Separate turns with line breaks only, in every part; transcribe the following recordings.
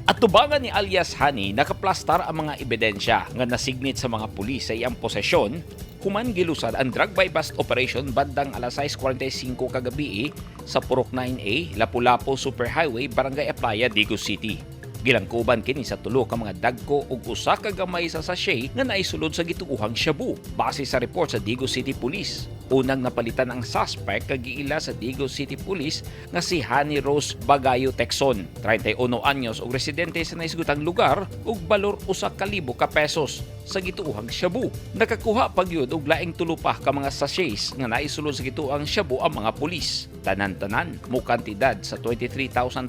Atubangan ni alias Hani, nakaplastar ang mga ebidensya nga nasignit sa mga pulis sa iyang posesyon human gilusad ang drug buy bust operation bandang alas 6:45 kagabi sa Purok 9A, Lapu-Lapu Superhighway, Barangay Aplaya, Digos City. Gilangkuban kini sa tulo ka mga dagko ug usa ka gamay sa sachet nga naisulod sa gituohang shabu. Base sa report sa Digos City Police, unang napalitan ang suspect kag giila sa Digos City Police nga si Hani Rose Bagayo Texon, 31 anyos ug residente sa nahisgutang lugar, ug balor 1,000 ka pesos sa gituohang shabu. Nakakuha pa gyud og laing tulo pa ka mga sachets nga naisulod sa gituohang shabu ang mga pulis. Tanan-tanan mo kantidad sa 23,250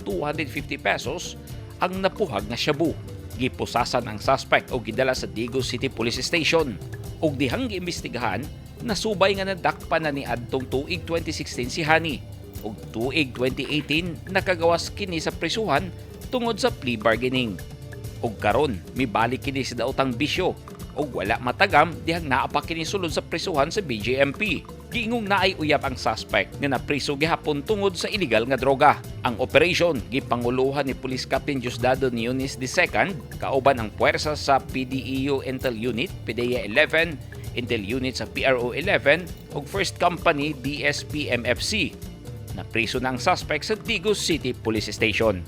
pesos ang napuhag nga shabu. Gipusasan ang suspect og gidala sa Digos City Police Station. Ug dihang giimbestigahan, nasubay nga nadakpan na ni adtong tuig 2016 si Hani. Ug tuig 2018 nakagawas kini sa prisuhan tungod sa plea bargaining. Ug karon mibalik kini sa daotang bisyo ug wala matagam dihang naa pa kini sulod sa prisuhan sa BJMP. Giingong naay uyab ang suspect nga napriso gihapon tungod sa illegal nga droga. Ang operation gipanguluhan ni Police Captain Diosdado Niones II kauban ang puwersa sa PDEU Intel Unit, PDEA 11, Intel Unit sa PRO 11 ug First Company DSP MFC. Napriso na ang suspect sa Digos City Police Station.